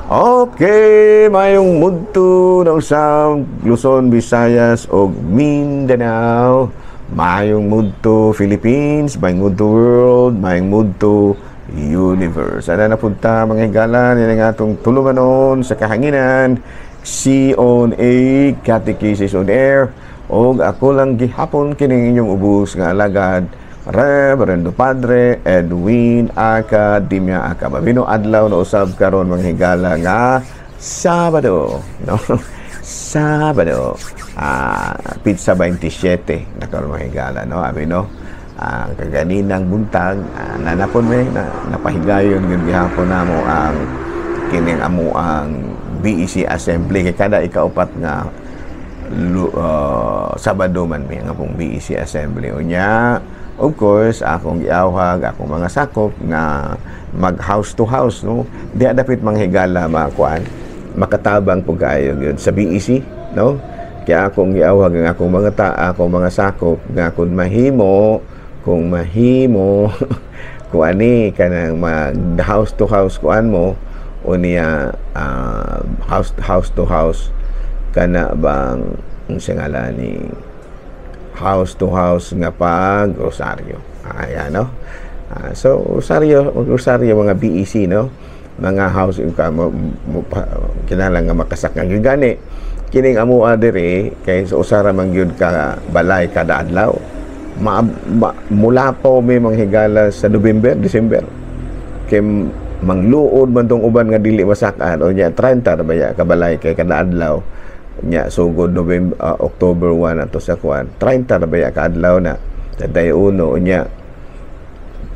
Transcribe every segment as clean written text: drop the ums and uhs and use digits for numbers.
Okay, mayong mudto na usab, Luzon, Visayas ug Mindanao. Mayong mudto, Philippines, mayong mudto, world, mayong mudto, universe. Ana na punta, mga higala, niya nga atong tulumanon sa kahanginan. C on A, Catechesis on Air. Og ako lang gihapon kining inyong ubos nga alagad, Reverendo Padre Edwin Academia Acababino. Adlaw na usab karon, mga higala, nga Sabado, no? Sabado, petsa 27 na karon, mga higala, no? Abi no, kaganinang buntag, nanapon me na, napahigayon gyud gihapon namo ang kining amo ang BEC Assembly kay kada ikaupat nga Sabado man mi ang apong BEC Assembly. Unya, of course, akong giawhag akong mga sakop nga mag house to house, no? Di dapit, mga higala, makuan, makatabang pug kaayo gyud sa BEC, no? Kaya akong giawhag ang akong mga sakop nga kung mahimo kung ani kanang mag house to house kuan mo unya, house house to house kana bang unsa ngalan ni, house to house nga pag rosaryo. Ayan, no? So rosaryo, rosaryo mga BEC, no? Mga house ka mo, mo kinahanglan nga makasakang gani kining amoa diri kay sa usa ra man gyud ka balay kada adlaw. Ma mula pa may mga higala sa November, December. Kay mangluod man tong uban nga dili masakan o nya 30 ra baya ka balay kay kada adlaw nya sugod November, October 1 ato sa kuan, 30 ra baya ka adlaw na taday uno nya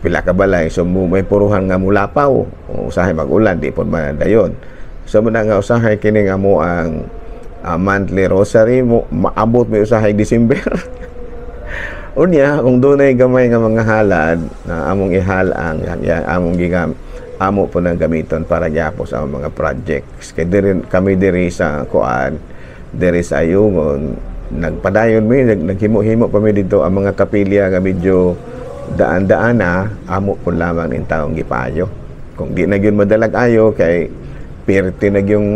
pila ka balay. So mo, may puruhan nga mulapaw o usahay mag-ulan, di pod madayon. So muna nga usahay kini nga mo ang monthly rosary mo maabot may usahay December. Unya kung dunay gamay nga mga halad na among ihal ang ya, among gigam amo po nang gamiton para gyapon sa among mga projects kay diri kami diri sa kuan, diri sa Ayungon, nagpadayon mi, naghimo-himo pa mi dito. Ang mga kapilya nga medyo daan-daan na, amo po lamang ning taong gipayo kung di na gyud madalag ayo kay pirti na yung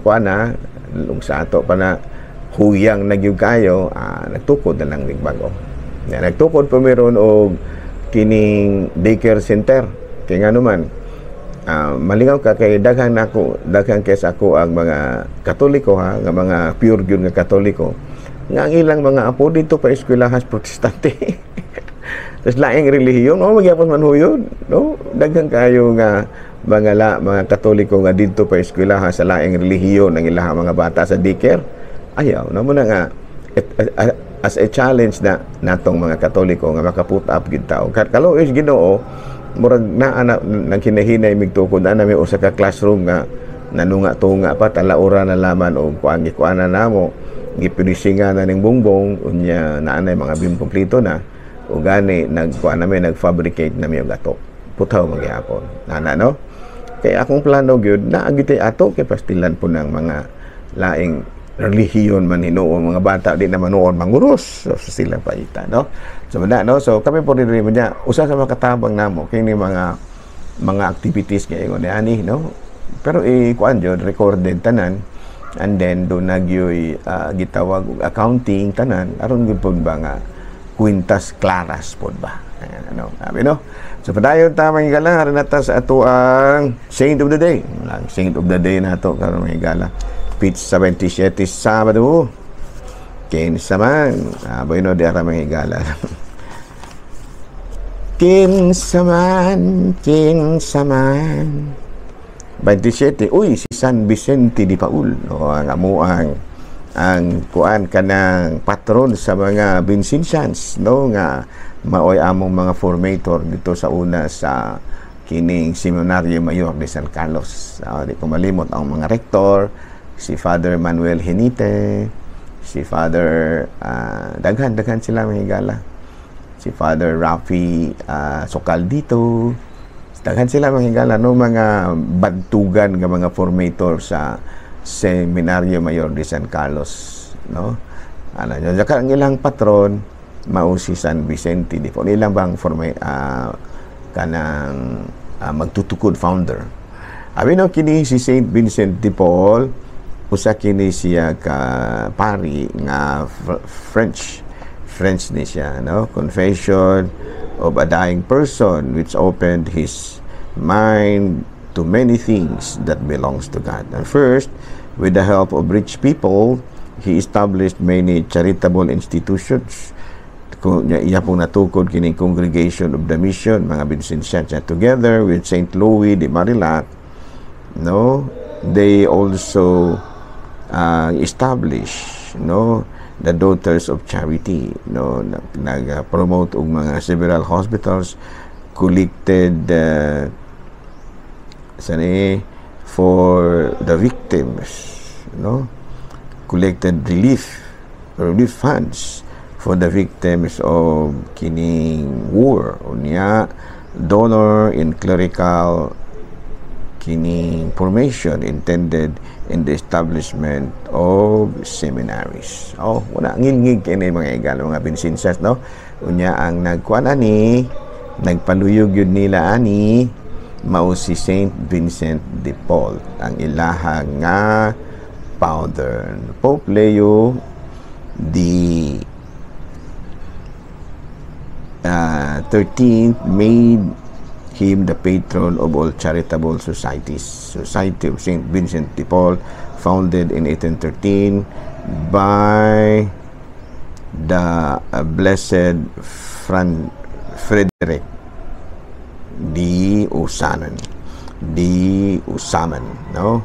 kuan na ug sa ato pa na huyang na gyud kayo, nagtukod na lang mig bag-o. Ya, nagtukod pa mi ron og kining daycare center kay ngano man, malingaw ka kay daghan nako, daghan kay sa ako ang mga Katoliko ha, nga mga pure gyud nga Katoliko nga ang ilang mga apo dito pa eskwelahan Protestante. Tapos laing relihiyon, no, magyapon man huyod, no? Daghan kayo nga mga Katoliko nga didto pa eskwelahan sa laing relihiyon ang ilahang mga bata sa daycare. Ayaw, no mo na nga it, as a challenge na natong mga Katoliko nga maka-put up gid tao. Kaluoy Ginoo, murag naa na nang kinahinay migtukod na may usa ka classroom nga nanunga-tunga pa, talaura na laman og kuan, gikuan na namo, gipinishingan na ning bongbong. Unya naa nay mga beam, kompleto na o gani nagkuan nami, nag-fabricate nami og ato, putaw magyapon nana, no? Kay akong plano gyud naa gyud ato kay pastilan po ng mga laing relihiyon man hinuon mga bata, di naman noon manguros. So, sila paita, no? So na, no? So kami po rin niya usa sa mga katabang namo kini mga activities kay ingon ni ani, no? Pero i kuan jud, recorded tanan and then do nagyoy gitawag og accounting tanan aron gyud pod ba nga kwintas claras pod ba. Ayan, ano sabi, no? So padayon ta, mga higala, aron nata sa ato ang saint of the day. Ang saint of the day nato karon, mga higala, petsa 27, Sabado. Kinsa man? Bueno, di ara, mga higala. Kinsa man, kinsa man? 27. Uy, si San Vicente de Paul. No, ang amuang ang kuan kanang patron sa mga Vincentians, no, nga maoy among mga formator dito sa una sa kining Seminario Mayor de San Carlos. Di ko malimot ang mga rektor, si Father Manuel Henite, si Father daghan daghan sila, mga higala. Si Father Rafi Socaldito. Daghan sila, mga higala, no, mga bantugan nga mga formator sa Seminario Mayor de San Carlos, no? Ano nyo, ang ilang patron mao si San Vicente de Paul. Ilang bang forma kanang magtutukod, founder. Abi no, kini si Saint Vincent de Paul, usa kini siya ka pari nga French. French ni siya, no? Confession of a dying person which opened his mind to many things that belongs to God. And first, with the help of rich people, he established many charitable institutions. Kung iya pong natukod kining Congregation of the Mission, mga Vincentian, together with Saint Louis de Marillac, no, they also establish, no, the Daughters of Charity, no, nag-promote og mga several hospitals, collected sani for the victims, no, collected relief funds for the victims of kining war. Unya donor in clerical kining formation intended in the establishment of seminaries. Oh, wala ngilngig kini, mga higala, mga Vincentians, no? Unya ang nagkuan ani, nagpaluyog yun nila ani, mao si Saint Vincent de Paul, ang ilaha nga founder. Pope Leo the 13th made him the patron of all charitable societies. Society of Saint Vincent de Paul, founded in 1813 by the Blessed Frederick de Usanan. De Usaman, no?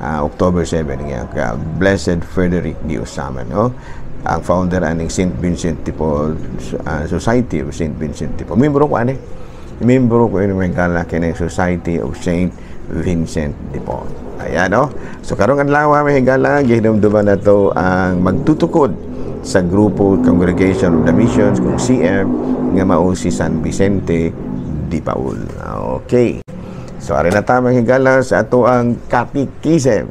October 7 nga ka Blessed Frederick de Usaman, no? Ang founder aning Saint Vincent de Paul, Society of Saint Vincent de Paul. Membro ko ani. Membro ko ini, mga higala, kining Society of Saint Vincent de Paul. Ayan, no? So karong adlaw, mga higala, gihinumduman nato ang magtutukod sa grupo Congregation of the Missions kung CM nga mao si San Vicente de Paul. Okay. So ari na ta, mga higala, sa ato ang catechism.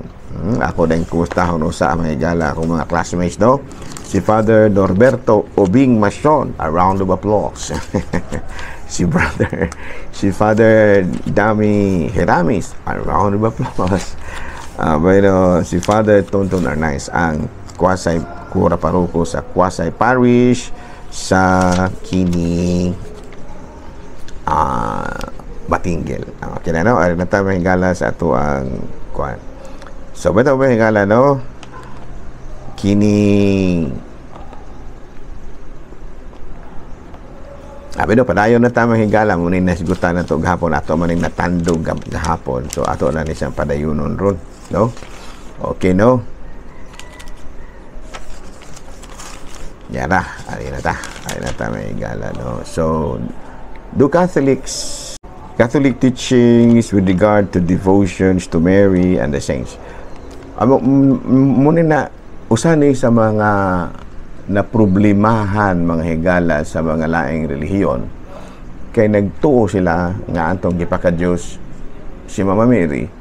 Ako din kumustahon usa, mga higala, akong mga classmates, no? Si Father Norberto Obing Masion, a round of applause. Si Father Dami Heramis, a round of applause. Bueno, si Father Tonton Arnaiz, ang quasi kura paroko sa quasi parish sa kini Batinguel. Okay na, no? Ari na ta, mga higala, sa ato ang kuan. So, bitaw, mga higala, no? Kini Abi no, padayon na ta, mga higala, muna nasigutan na to gahapon, ato man ning natandog gahapon. So ato na ni siyang padayunon ron, no? Okay, no? Yara, ari na ta. Ari na ta, mga higala, no? So, do Catholic teachings with regard to devotions to Mary and the saints. Amo muna na usa ni sa mga na problemahan, mga higala, sa mga laing relihiyon kay nagtuo sila nga antong gipaka-Dios si Mama Mary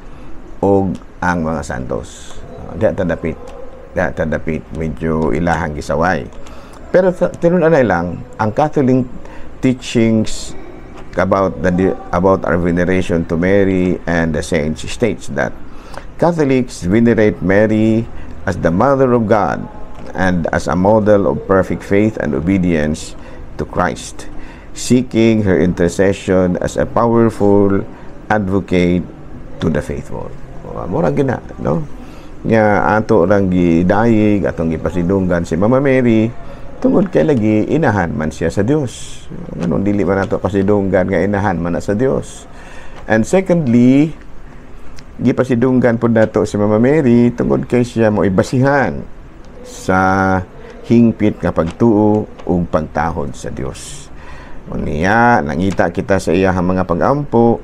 og ang mga santos. Diha ta dapit, diha ta dapit medyo ilahang gisaway. Pero tinud-anay lang, ang Catholic teachings about our veneration to Mary and the saints states that Catholics venerate Mary as the Mother of God and as a model of perfect faith and obedience to Christ, seeking her intercession as a powerful advocate to the faithful. Mura gina, no? Nga ato rang gidayeg, atong gipasidunggan si Mama Mary tungod kay lagi inahan man siya sa Dios. Nganong dili man nato pasidunggan nga inahan man na sa Dios? And secondly, gipasidunggan pud nato si Mama Mary tungod kay siya mo ibasihan sa hingpit nga pagtuo ug pagtahod sa Dios. Unya, nangita kita sa iyang mga pag-ampo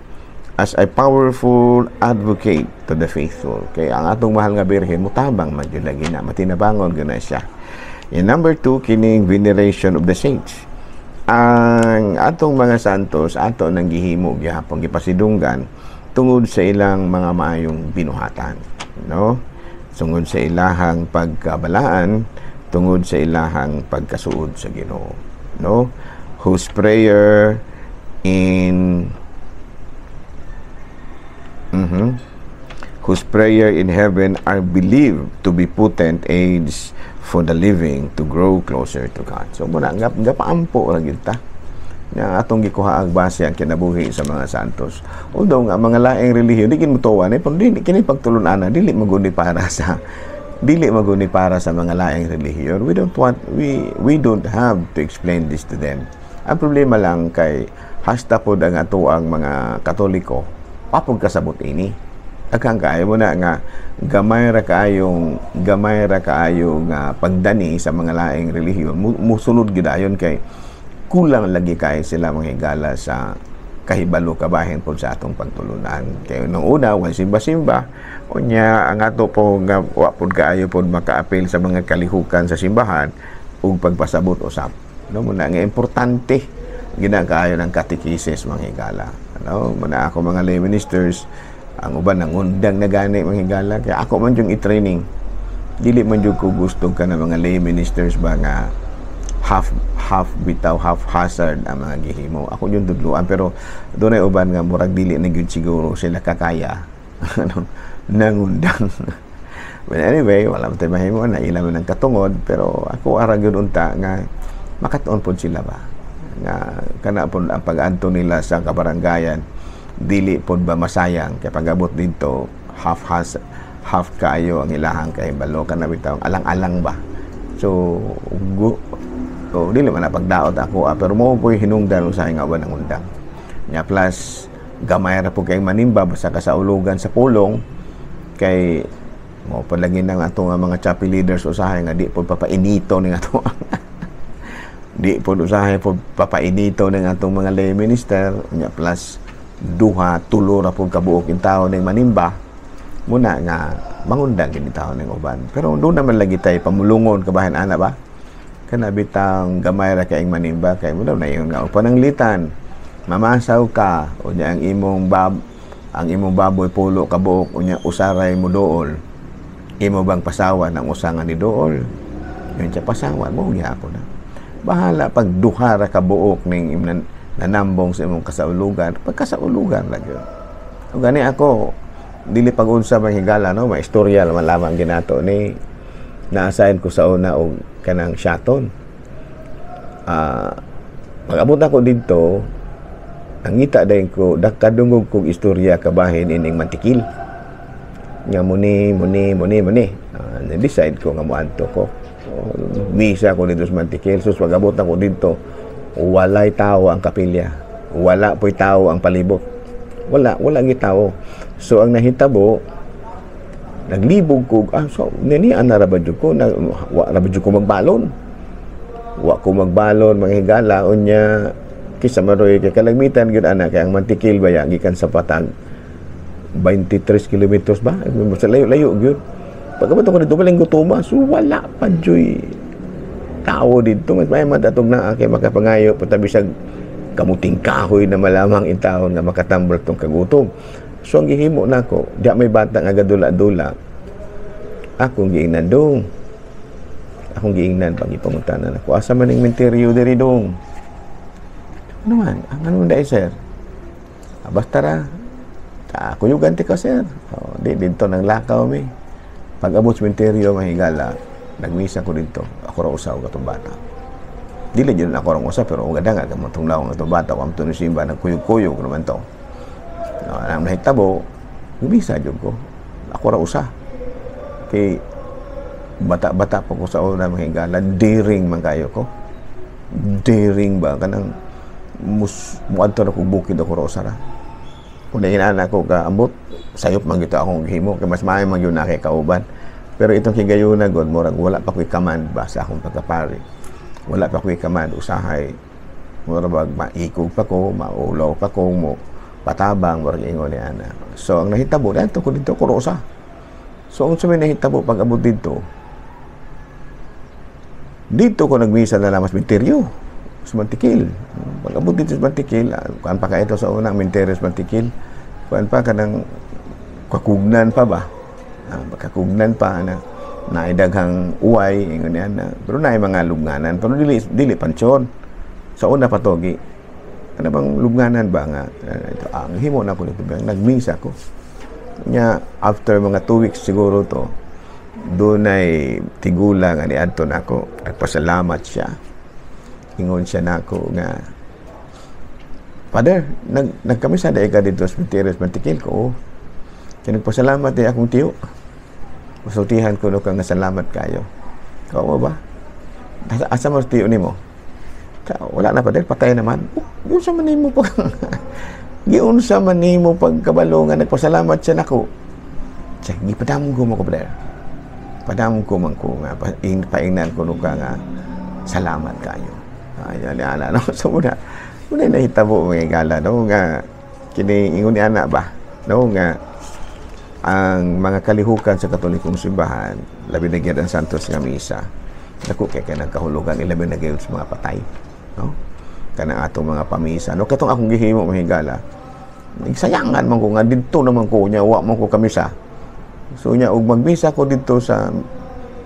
as a powerful advocate to the faithful. Kay ang atong mahal nga Birhen mutabang man gyud lagi na, matinabangon gyud na siya. And number two, kining veneration of the saints. Ang atong mga santos ato nang gihimo gihapon gipasidunggan tungod sa ilang mga maayong binuhatan, no? Tungod sa ilahang pagkabalaan, tungod sa ilahang pagkasuod sa Ginoo, no? Whose prayer in Whose prayer in heaven are believed to be potent aids for the living to grow closer to God. So muna nga gapaampo ra gyud ta nga atong gikuha ang base ang kinabuhi sa mga santos. Although nga mga laing relihiyon di kin motuwa ni, pero dili kini pagtulun-an, dili maguni para sa mga laing relihiyon. We don't want we don't have to explain this to them. Ang problema lang kay hasta pod ang ato ang mga Katoliko papog kasabot ini. Aghang kaayo mo na nga gamay ra kaayo nga pagdani sa mga laing relihiyon, musunod gyud ayon kay kulang lagi kay sila, mga higala, sa kahibalo kabahin po sa atong pagtulunan. Kay nung una, way simba-simba. Unya ang ato po nga wa pod kaayo pod makaapil sa mga kalihukan sa simbahan ug pagpasabot usab, no? Muna nga importante gina kaayo ng katekisis, mga higala, no? Muna ako mga lay ministers, ang uban nangundang na gani, mga higala, kaya ako man yung i-training. Dili man jud ko gusto ka na mga lay ministers ba nga half half bitaw, half hazard ang mga gihimo. Ako yung tudluan, pero dunay uban nga murag dili na gyud siguro sila kakaya, ano, nangundang. But anyway, wala man tayo mahimo na ila man ang katungod, pero ako ara gyud unta nga makatuon pod sila ba nga kana pod ang pag-adto nila sa kabaranggayan, dili pod ba masayang kay pag-abot didto, half has half kaayo ang ilahang kahibalo, kana bitaw alang-alang ba. So so dili man na pagdaot ako, pero mo po'y hinungdan usahay nga uban ang undang nya. Plus gamay ra po kay manimba basta kasaulugan sa pulong, kay mo palagi nang ato nga mga chapel leaders usahay nga di po papainito ning ato, di po usahay po papainito ning atong mga lay minister nya. Plus duha tulo ra po kabuok in tao ning manimba, muna nga mangundang gini tao ning uban. Pero doon naman lagi tay pamulungon kabahin ana ba, kana bitang gamay ra kaing manimba, kay mo daw na ingon nga pananglitan mamasaw ka, unya ang imong baboy pulo ka buok, unya usaray mo dool, imo bang pasawan ang usa nga ni dool? Yun siya, pasawan mo gihapon na. Bahala pag duha ra ka buok ning nanambong sa imong kasaulugan, pagkasaulugan ra gyud. O gani ako dili pag-unsa, mga higala, no, maistorya naman lamang ginato ni. Na-assign ko sa una og kanang Siaton. Pag-abot ako didto, nangita dayon ko, nakadungog kog istorya kabahin ining Mantikil. Nga muni, muni, muni, muni. Na-decide ko nga moadto ko. So, misa ko dito sa Mantikil. So, pag-abot ako didto, walay tao ang kapilya. Wala po'y tao ang palibot. Wala, wala gi tao. So, ang nahitabo, naglibog ko, so, ninian na ra ba jud ko, na, wa ra ba jud ko magbalon. Wa ko magbalon, mga higala, unya, kisa maroy, kay kalagmitan gyud ana, kay ang Mantikil ba ya, gikan sa Patag, 23 kilometers ba? Sa layo-layo gyud. Pagkabot ako dito, walang gutuma, so wala pa juy tao dito. Mas may madatog na kay makapangayo, patabi sa kamuting kahoy na malamang intawon nga makatambol tong kagutom. So ang gihimo nako, di may bata nga gadula-dula. Akong giingnan, "Dong." Akong giingnan pag ipangutanan ako, "Asa man ning menteryo diri, dong?" "Ano man? Ang ano dai, sir?" "Ah, basta ra. Ah, kuyugan ti ka, sir." Oh, di didto nang lakaw mi. Pag abot sa menteryo, mga higala, nagmisa ko didto. Ako ra usaw katong bata. Dili jud ako ra usa, pero gada nga kamong lawong atong bata ko amto ni simba, nagkuyog-kuyog naman to. No, ang nahitabo, misa jud ko. Ako ra usa. Kay bata-bata pa ko sa una, mga higala, daring man kayo ko. Daring ba kanang mus muadto na kog bukid, ako ra usa ra. Kung inana ko ka ambot, sayop man gito akong gihimo kay mas maayo man gyud na kay kauban. Pero itong higayuna god, murag wala pa ko'y command ba sa akong pagkapari. Wala pa ko'y command usahay. Mura bag maikog pa ko, maulaw pa ko mo patabang, murag ingon ni ana. So ang nahitabo, dito ko dito ko usa. So ang sumay nahitabo pag abot dito, dito ko nagmisa na lamang sa menteryo sa Mantikil. Pag abot dito sa Mantikil, kuan pa ka ito sa unang menteryo sa Mantikil. Kuan pa kanang kakugnan pa ba? Kakugnan pa na naidaghang uway ingon niya na. Pero naay mga lubnganan, pero dili dili pansyon. Sa una pa to gi ano bang lubnganan ba nga ito ang himo na ko nito ba, nagmisa ko. Nya after mga 2 weeks siguro to, dunay tigulang nga niadto nako, nagpasalamat siya. Ingon siya nako nga, "Father, nagkamisa diay ka didto sa sementeryo sa Mantikil ko?" "Oo." "Kaya nagpasalamat diay akong tiyo. Masultihan ko no ka nga salamat kayo." "Ikaw mo ba? Asa mo tiyo nimo?" "Wala na, Father, patay naman." "Oh, giunsa man nimo pagkabalo nga nagpasalamat siya nako?" Siya, "Gipadamgo mo ko, Father. Padamgo man ko nga paingnan ko no ka nga salamat kayo." Ay, ana no. So muna, muna nahitabo, mga higala, no, nga kini ingon ni ana ba, no, nga ang mga kalihukan sa Katolikong simbahan, labi na gyud ang Santos nga Misa, dako kay kay nagkahulugan, ilabi na gyud sa mga patay, no, kanang atong mga pamisa, no. Katong akong gihimo, mga higala, nagsayangan man ko nga didto naman ko nya wa man ko kamisa. So nya og magmisa ko didto sa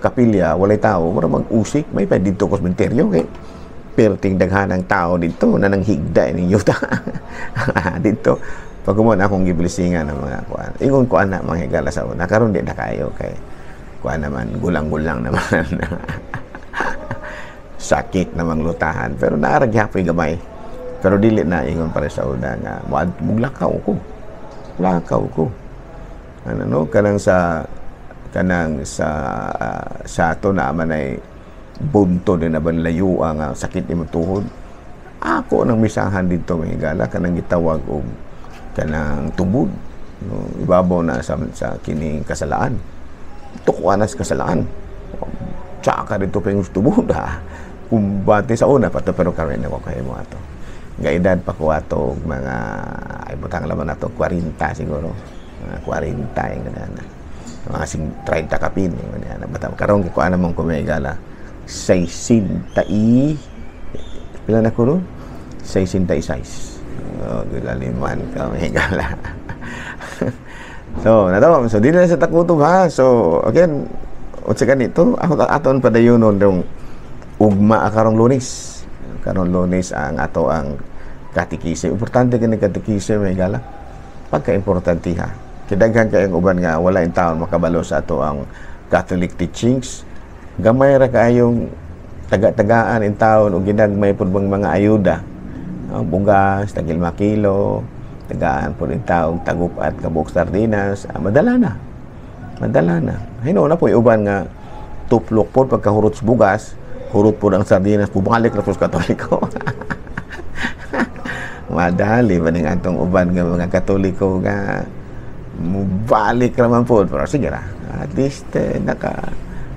kapilya, walay tao, mura mag-usik may pa didto ko sa sementeryo kay perting daghan ang tao didto na nanghigda ninyo ta didto. Pag kumon akong giblisingan ng mga kuan, ingon ko ana, mga higala, sa una. Karon di na kayo kay kuan naman, gulang-gulang naman, sakit namang lutahan, pero naa ra gihapoy gamay, pero dili na ingon pare sa una nga muglakaw ko, lakaw ko ano, no, kanang sa ato na man ay bunto din na ba layo ang sakit imong tuhod. Ako nang misahan didto, mga higala, kanang gitawag og kanang tubod, no, ibabaw na sa kining kasalaan, tukuan na sa kasalaan, tsaka dito pa yung tubod ha, kumbate sa una pa to. Pero karon na ko kahimo ato nga edad pa ko ato mga ay butang laman ato 40 siguro, mga 40 yung ganyan, mga sing 30 kapin yung ganyan. Bata karon kay kuan namang kumegala 60 i pila na ko ron, 66. Oh, gilaliman ka, mahigala. So, natawa. So, di na sa takutob ha. So, again, unsa ganito, ako aton padayonon dong ugma karong Lunes. Karong Lunes ang ato ang katikism. Importante kini katikism, mahigala. Pagka-importante ha. Kidaghan kayong uban nga wala in taon makabalo sa ato ang Catholic teachings. Gamay ra kaayong taga-tagaan in taon o ginagmay pud bang mga ayuda. Oh, bugas, tagil kilo, tagaan po rin taong tagup at kabuk sardinas, madala na. Madala na. Hinuon na po uban nga tuplok po pagkahurot sa bugas, hurot po ang sardinas, bumalik na po sa Katoliko. Madali ba ning atong uban nga mga Katoliko nga mubalik raman po. Pero sige ra, at least eh,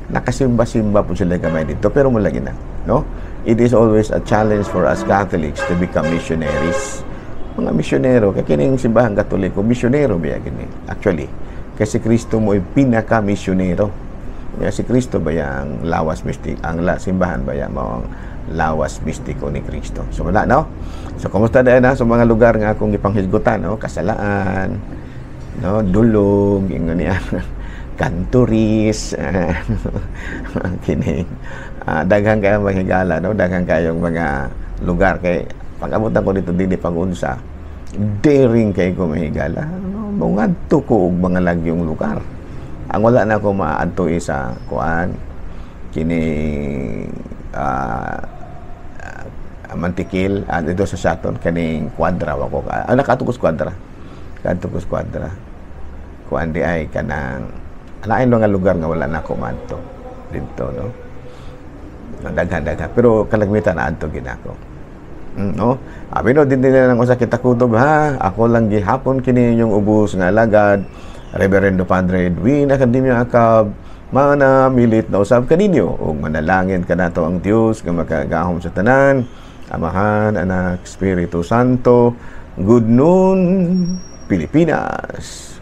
nakasimba-simba po sila gamay dito. Pero mula na, no? It is always a challenge for us Catholics to become missionaries. Mga misyonero, kaya kining simbahan Katoliko, misyonero biya kini. Actually, kasi Kristo mo ay pinaka-misyonero. Kaya si Kristo ba ang lawas mistik, ang simbahan ba mo ang lawas mistiko ni Kristo. So wala, no? So kumusta dahil na sa mga lugar nga akong gipanghisgutan, no? Kasalaan, no? Dulog, ingon niya. Kanturis, kini daghan kayo mga higala, no? Daghan kayong mga lugar kay pag-abot ko dito dinhi pag-unsa, daring kay ko, mahigala, no? Mangadto ko og mga lagyong lugar. Ang wala na ko maadto sa kuan kini Mantikil dito sa Saton kaning Kwadra wa ko nakaadto ko sa Kwadra, kadto ko sa Kwadra kuan di ay kanang lain mga lugar nga wala na ako maadto didto, no. Daghan-daghan pero kalagmitan na adto gid ako, no. Abi no din din lang usa kita kutob ha. Ako lang gihapon kini inyong ubos nga alagad, Reverendo Padre Edwin Academia Acab, mana milit na usab kaninyo ug manalangin kanato ang Dios nga makagahom sa tanan, Amahan, Anak, Espiritu Santo. Good noon, Pilipinas.